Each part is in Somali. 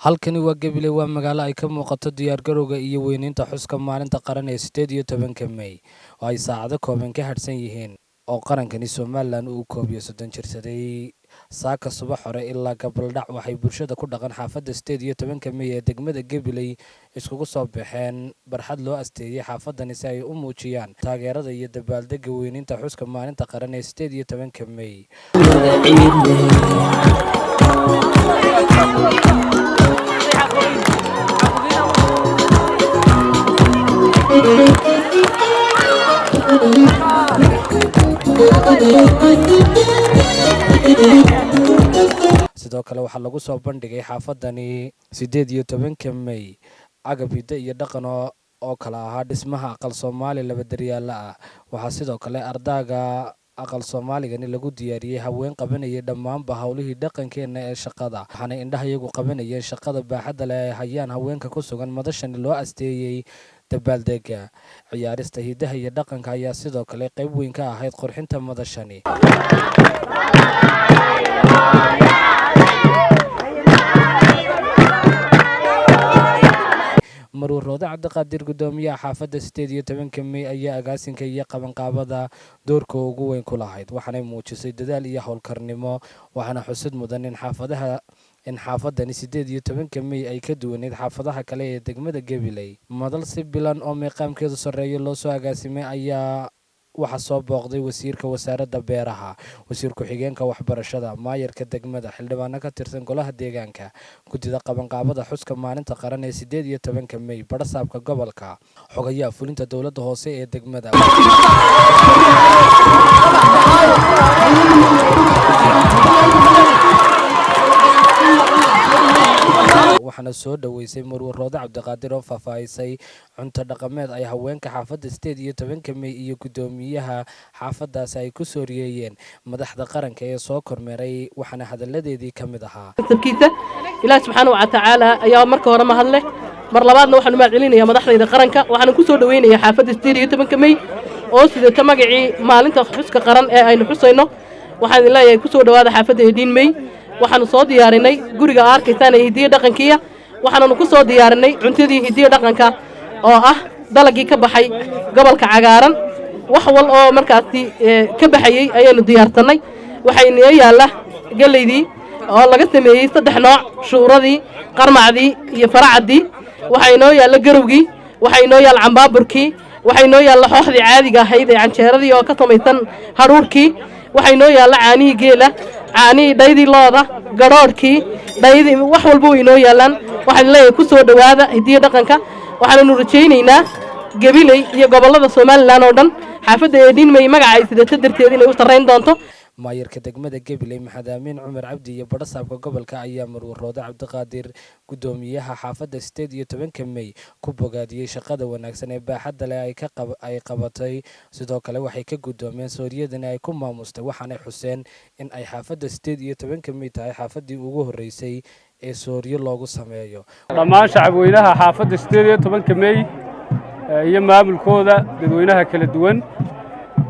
Halkani waa Gabiley, waa magaalo ay ka muuqato diyaargarowga iyo weyneynta xuska maalinta qaran ee 18-ka Mey, oo ay saacado kooban ka hadhsan yihiin oo qarankani Somaliland uu 31 jirsaday. Saaka subax hore ilaa gabaldhac waxay bulshada ku dhaqan xaafadda 18-ka Mey ee degmada Gabiley iskugu soo baxeen barxad loo asteeyey xaafadani si ay u muujiyaan taageerada iyo dabaaldega weyneynta xuska maalinta qaran ee 18-ka Mey. Sidoo kale waxaa lagu soo bandhigay xaafadani 18-ka Mey agab hiddo iyo dhaqan oo kala ahaa dhismaha aqal Soomaali laba daryaala ah. Waxaa sidoo kale ardaaga aqal Soomaaligani lagu diyaariyey haween qabanayay dhammaanba howlihii dhaqankeena ee shaqada, waxaana indhaha iyagu qabanayeen shaqada baaxadda leh ay hayaan haweenka ku sugan madashani loo asteeyey dabaaldega. Ciyaarista hidaha iyo dhaqanka ayaa sidoo kale qayb weyn ka ahayd qurxinta madashani. Marwar Roode Cabdiqaadir, guddoomiyaha xaafadda 18-ka Mey, ayaa agaasinka iyo qabanqaabada doorka ugu weyn ku lahayd, waxaanay muujisay dadaal iyo howlkarnimo. Waxaana xusid mudan in xaafadaha in xaafadani 18-ka Mey ay ka duwaneyd xaafadaha kale ee degmada Gabiley. Madal si bilan oo miiqaamkeedu sarreeyo loo soo agaasimay ayaa waxaa soo booqday wasiirka wasaaradda beeraha, wasiir ku-xigeenka waxbarashada, maayarka degmada, xildhibaano ka tirsan golaha deegaanka, guddida qabanqaabada xuska maalinta qaran ee 18-ka Mey, badhasaabka gobolka, xogayaha fulinta dowladda hoose ee degmada. Waxaana soo dhoweysay Marwar Roode Cabdiqaadir oo faahfaahisay cunto dhaqameed ay haweenka xaafadda 18-ka Mey iyo guddoomiyaha xaafaddaasi ay ku soo riyeeyeen madaxda qaranka ee soo kormeeray, waxaana hadalladeedii ka mid ahaa. Nasabkiisa Ilaah subxaana wa tacaala ayaa marka hore mahadleh, mar labaadna waxaanu mahad celinayaa madaxdayda qaranka. Waxaana ku soo dhoweynayaa xaafadda 18-ka Mey oo sidata magacii maalinta xuska qaran ee aynu xusayno. Waxaan idin leeyahay, ku soo dhowaada xaafadda 18 Mey. Waxaanu soo diyaarinay guriga arkaysaan ee hidiyo dhaqankiya, waxaananu ku soo diyaarinay cuntadii hidiyo dhaqanka oo ah dalagii ka baxay gobolka cagaaran. Wax wal oo markaasi ka baxayey ayaynu diyaarsanay. Waxaa inoo yaalla gelaydii oo laga sameeyey saddex nooc: shuuradii, qarmacdii iyo faracaddii. Waxaa inoo yaalla garowgii, waxaa inoo yaalla cambaaburkii, waxaa inoo yaalla xooxdii caadiga ahayd ee canjeeradii oo ka samaysan hadhuurhkii, waxaa inoo yaalla caanihii geela, caanihii dhaydii looda, gadhoodhkii dhaydii, wax walba way inoo yaallaan. Waxaan leeyahay, ku soo dhowaada hidiyo dhaqanka. Waxaananu rajaynaynaa Gabiley iyo gobollada Somaliland oo dhan xaafadda 18 Mey magaca ay sidato darteed inay u sarrayn doonto. Maayarka degmada Gabiley Maxamed Amiin Cumar Cabdi iyo badhasaabka gobolka ayaa Marwar Roode Cabdiqaadir, guddoomiyaha xaafadda 18-ka Mey, ku bogaadiyey shaqada wanaagsan ee baaxadda leh ay qabatay. Sidoo kale waxay ka guddoomeen sooriyadani ay ku maamustay, waxaanay xuseen in ay xaafadda 18-ka Mey tahay xaafaddii ugu horreysay ee sooriyo loogu sameeyo. Dhammaan shacabweynaha xaafadda 18-ka Mey iyo maamulkooda, dadweynaha kala duwan,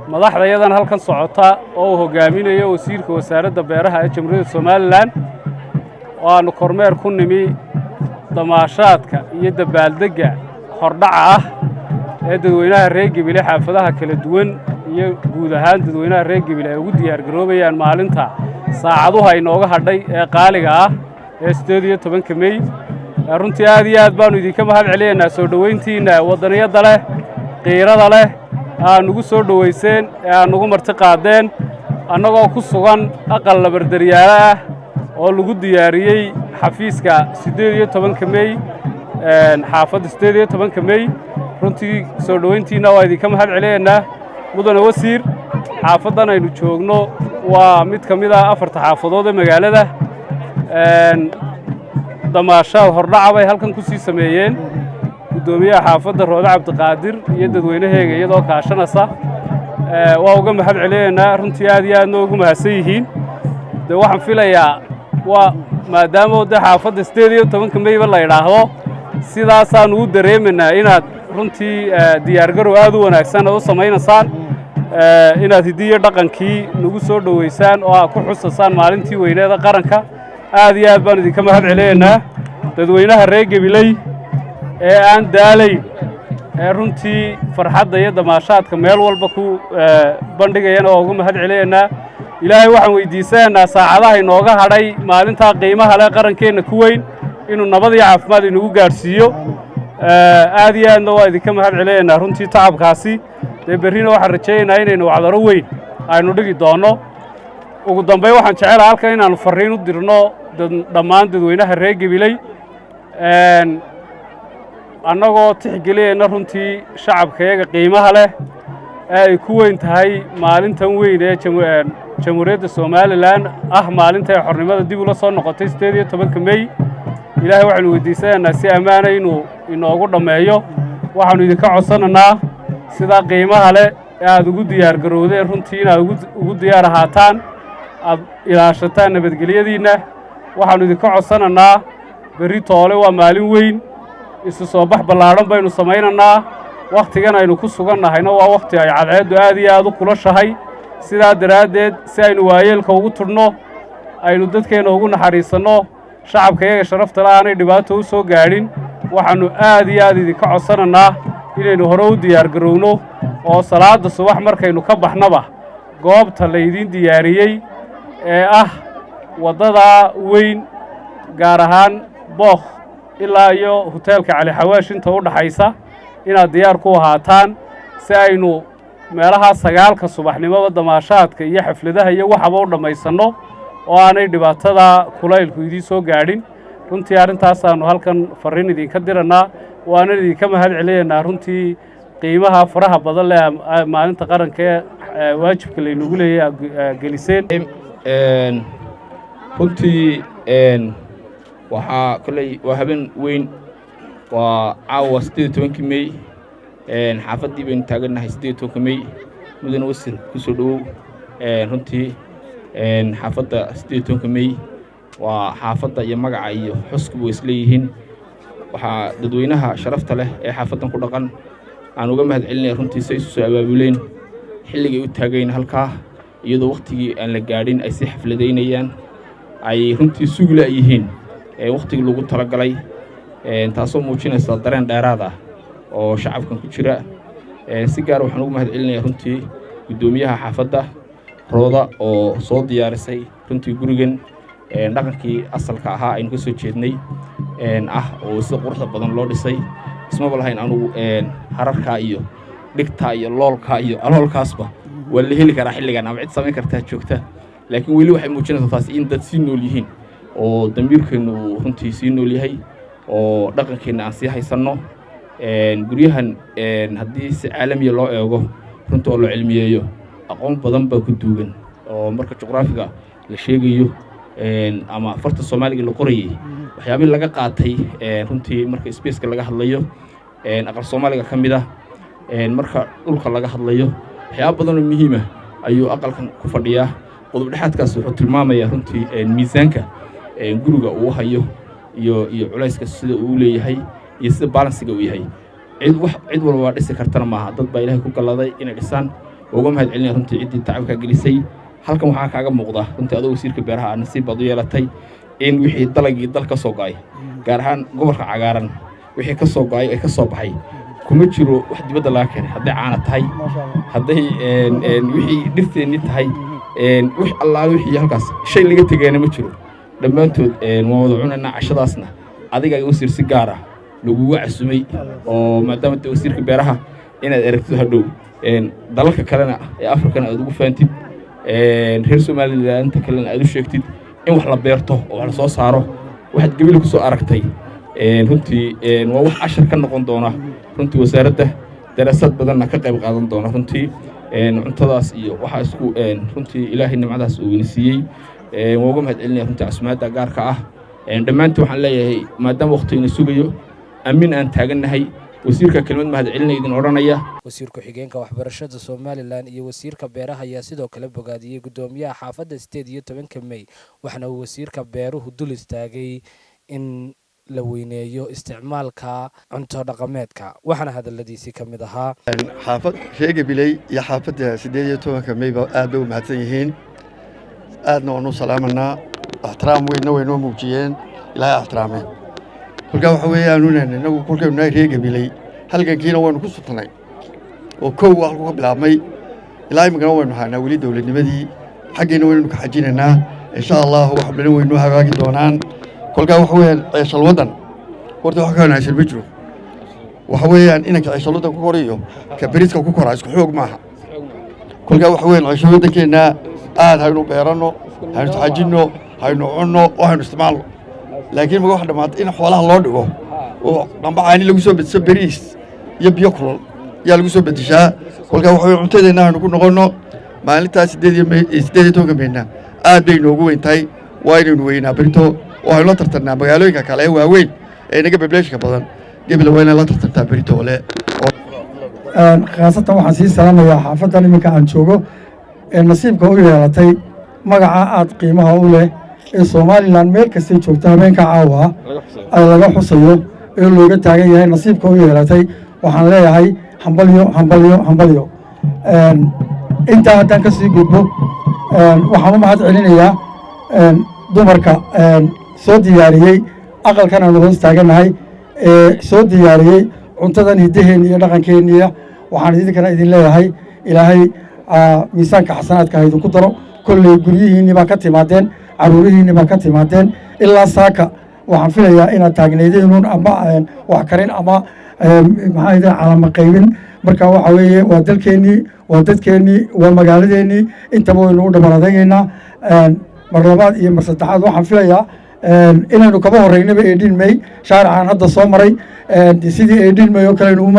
madaxda iyadan halkan socota oo uu hoggaaminayo wasiirka wasaaradda beeraha ee Jamhuuriyadda Somaliland, oo aannu kormeer ku nimi damaashaadka iyo dabaaldegga hordhaca ah ee dadweynaha reer Gebile xaafadaha kala duwan iyo guud ahaan dadweynaha reer Gebile ay ugu diyaargaroobayaan maalinta saacaduhu ay nooga hadhay ee qaaliga ah ee 18-ka Mey. Runtii aad iyo aad baannu idinka mahad celinaynaa soo dhowayntiinna waddaniyadda leh, qiirada leh aa nugu soo dhowayseen ee aa nugu marti qaadeen, annagoo ku sugan aqal labardaryaalo ah oo lagu diyaariyey xafiiska 18-ka Mey, xaafadda 18-ka Mey. Runtii soo dhowayntiinna waa idinka mahad celinaynaa. Mudane wasiir, xaafaddan aynu joogno waa mid ka mid ah afarta xaafadood ee magaalada. Damaashaad hordhaca bay halkan ku sii sameeyeen guddoomiyaha xaafadda Roode Cabdiqaadir iyo dadweynaheega iyadoo kaashanaysa. Waa uga mahad celinaynaa runtii, aad iyo aadna ugu mahadsan yihiin. Dee waxaan filayaa waa maadaama dee xaafadda 18-ka Meyba la idhaahdo, sidaasaanu u dareemaynaa inaad runtii diyaargarow aad u wanaagsan aad u samaynaysaan, inaad hidiyo dhaqankii nagu soo dhowaysaan oo aad ku xusasaan maalintii weyneeda qaranka. Aad iyo aad baan idinka mahad celinaynaa. Dadweynaha reer Gebiley ee aan daalayn ee runtii farxadda iyo damaashaadka meel walba ku bandhigayana waa uga mahad celinaynaa. Ilaahay waxaan weydiisanaynaa saacadaha inooga hadhay maalintaa qiimaha leh qarankeenna ku weyn inuu nabad iyo caafimaad inagu gaadhsiiyo. Aad iyo aadna waa idinka mahad celinaynaa runtii tacabkaasi. Dee berrina waxaan rajaynaynaa inaynu wacdaro weyn aynu dhigi doonno. Ugu dambayn, waxaan jecelaha halkan inaannu farriin u dirno dhammaan dadweynaha reer Gebiley, annagoo tixgelinayna runtii shacabkayaga qiimaha leh ee ay ku weyn tahay maalintan weyn ee Jamhuuriyadda Somaliland ah, maalinta ay xornimada dib ula soo noqotay, 18-ka Mey. Ilaahay waxaanu weydiisanaynaa si ammaana inuu inoogu dhammeeyo. Waxaannu idinka codsanaynaa sidaa qiimaha leh ee aad ugu diyaar garowdeen runtii inaad ugu diyaar ahaataan, aad ilaashataan nabadgelyadiinna. Waxaannu idinka codsanaynaa berri toole waa maalin weyn, isu soo bax ballaadhan baynu samaynaynaa. Wakhtigan aynu ku sugannahayna waa wakhti ay cadceeddu aad iyo aad u kulashahay. Sidaa daraaddeed, si aynu waayeelka ugu tudhno, aynu dadkeenna ugu naxariisanno, shacabka iyaga sharafta le aanay dhibaato u soo gaadhin, waxaannu aad iyo aad idinka codsanaynaa inaynu hore u diyaargarowno oo salaadda subax markaynu ka baxnaba goobta laydiin diyaariyey ee ah waddadaa weyn, gaar ahaan Bookh ilaa iyo huteelka Cali Xawaash inta u dhaxaysa, inaad diyaar ku ahaataan, si aynu meelahaa 9-ka subaxnimoba damaashaadka iyo xafladaha iyo waxaba u dhammaysanno oo aanay dhibaatada kulaylku idiin soo gaadhin. Runtii arrintaasaannu halkan farriin idinka dirannaa, waanan idinka mahad celinaynaa runtii qiimaha faraha badan leh maalinta qaranka ee waajibka laynagu leeyahay geliseen. Runtii waxaa kolley waa habeen weyn, waa caawa 18-kii Mey. Xaafaddii baynu taagannahay, 18-ka Mey. Mudane wasir, ku soo dhowow runtii xaafadda 18-ka Mey. Waa xaafadda iyo magaca iyo xuskuba way isleeyihiin. Waxaa dadweynaha sharafta leh ee xaafaddan ku dhaqan aan uga mahad celinaya runtii say isu soo abaabuleen, xilligay u taagayn halkaa iyadoo wakhtigii aan la gaadhin ay sii xafladaynayaan, ay runtii sugla yihiin wakhtigii lagu talagalay, taasoo muujinaysa dareen dheeraad ah oo shacabkan ku jira. Si gaara waxaan ugu mahad celinaya runtii guddoomiyaha xaafadda Rooda oo soo diyaarisay runtii gurigan dhaqankii asalka ahaa aynu ka soo jeednay ah oo sida quruxda badan loo dhisay. Ismaba lahayn anugu hararkaa iyo dhigtaa iyo loolkaa iyo aloolkaasba waa la heli karaa xilligan ama cid samayn kartaa joogta, laakiin weli waxay muujinaysaa taas in dad sii nool yihiin oo damiirkeennu uu runtii sii nool yahay oo dhaqankeenna aan sii haysanno. Guryahan haddii si caalamiya loo eego runtii oo la cilmiyeeyo, aqoon badan baa ku duugan oo marka juqraafiga la sheegayo ama farta Soomaaliga la qorayey waxyaabihii laga qaatay runtii marka spaceka laga hadlayo, aqal Soomaaliga ka mid ah, marka dhulka laga hadlayo, waxyaaba badan oo muhiim ah ayuu aqalkan ku fadhiyaa. Qodob dhexaadkaas wuxuu tilmaamayaa runtii miisaanka guriga uu hayo iyo culayska sida uu leeyahay iyo sida balancega uu yahay. Cid wax cid walba waa dhisi kartana maaha, dad baa Ilaahay ku galladay inay dhisaan. Uga mahad celinaya runtii ciddii tacabkaa gelisay. Halkan waxaa kaaga muuqda runtii adoo wasiirka beeraha aa nasiib baad u yeelatay in wixii dalagii dal ka soo go'ay, gaar ahaan gobolka cagaaran wixii ka soo go'ay ee ka soo baxay, kuma jiro wax dibadda laga keenay. Hadday caana tahay, hadday wixii dhirteennii tahay, wix allaale wixii halkaas shay laga tegaana ma jiro. Dhammaantood waan wada cunaynaa. Cashadaasna adiga wasiir si gaar ah lagugu casumay oo maadaama de wasiirka beeraha inaad aragtid hadhow dalalka kalena ee Afrikana aad ugu faantid, reer Somalilandta kalena aad u sheegtid in wax la beerto oo wax la soo saaro. Waxaad Gebile ku soo aragtay runtii waa wax cashar ka noqon doona runtii wasaaradda, daraasad badanna ka qayb qaadan doona runtii cuntadaas iyo waxaa isku runtii Ilaahay nimcadaas uu ina siiyey. Waa uga mahad celinaya runtii casumaadda gaarka ah. Dhammaantii waxaan leeyahay, maadaama waqtigina sugayo, aamin aan taagannahay, wasiirka kelmad mahad celinaya idin odhanaya. Wasiir ku-xigeenka waxbarashada Somaliland iyo wasiirka beeraha ayaa sidoo kale bogaadiyey guddoomiyaha xaafadda 18-ka Mey, waxaana uu wasiirka beeruhu dul istaagay in la weyneeyo isticmaalka cunto dhaqameedka, waxaana hadaladiisii ka mid ahaa: Xaafad reer Gabiley iyo xaafadda 18-ka Meyba aad bay u mahadsan yihiin, aadna waan u salaamanaa. Ixtiraam weynna way noo muujiyeen, Ilaahay ixtiraameen. Kolkaa waxa weeyaan inagu kolkaynu nahay reer Gabiley, halgankiina waynu ku sutnay oo kow halku ka bilaabmay ilaa iminkana waynu haynaa weli dowladnimadii, xaggeena waynanu ka xajinaynaa. Insha Allahu wax badan waynu hagaagi doonaan. Kolkaa waxa weeyaan ceeshal waddan horta wax ka wanaagsan ma jiro. Waxa weeyaan inanka ceeshal waddan ku korayo ka beriska ku koraa isku xoog maaha. Kolkaa waxa weeyaan ceeshal waddankeenna aad haynu beeranno, haynu taxajinno, haynu cunno oo haynu isticmaalno. Laakiin maga wax dhammaatay in xoolaha loo dhigo oo dhamba caani lagu soo bediso, beriis iyo biyo kulul yaa lagu soo bedishaa. Kolkaa waxa weeye cuntadeenna haynu ku noqonno. Maalintaa 18-ka Meyna aad bay noogu weyn tahay. Waa inaynu weynaa berito oo haynu la tartannaa magaalooyinka kale ee waaweyn ee inaga populationka badan. Gebila waa inay la tartantaa beritoole. Khaasatan waxaan sii salaamayaa xaafaddan iminka aan joogo ee nasiibka u yeelatay magaca aad qiimaha u leh ee Somaliland meel kastay joogto habeenka caawa ah laga xusayo ee looga taagan yahay nasiibka u yeelatay. Waxaan leeyahay hambalyo, hambalyo, hambalyo. Intaa haddaan ka sii gudbo, waxaan u mahad celinayaa dumarka soo diyaariyey aqalkan aanu hoos taagannahay ee soo diyaariyey cuntadan hiddaheenni iyo dhaqankeenniya. Waxaan idinkana idin leeyahay Ilaahay miisaanka xasanaadka ha idinku daro. Kolley guryihiinni baa ka timaadeen, caruurihiinni baa ka timaadeen. Ilaa saaka waxaan filayaa inaad taagnaydeenuun ama wax karin ama maxaa idin calama qaybin. Marka waxa weeye waa dalkeennii, waa dadkeennii, waa magaaladeennii, intaba waynu u dhabar adaygaynaa. Mar labaad iyo mar saddexaad waxaan filayaa inaynu kaba horeynaba 18 May. Shaarican hadda soo maray sidii 18 May oo kale aynu u maray.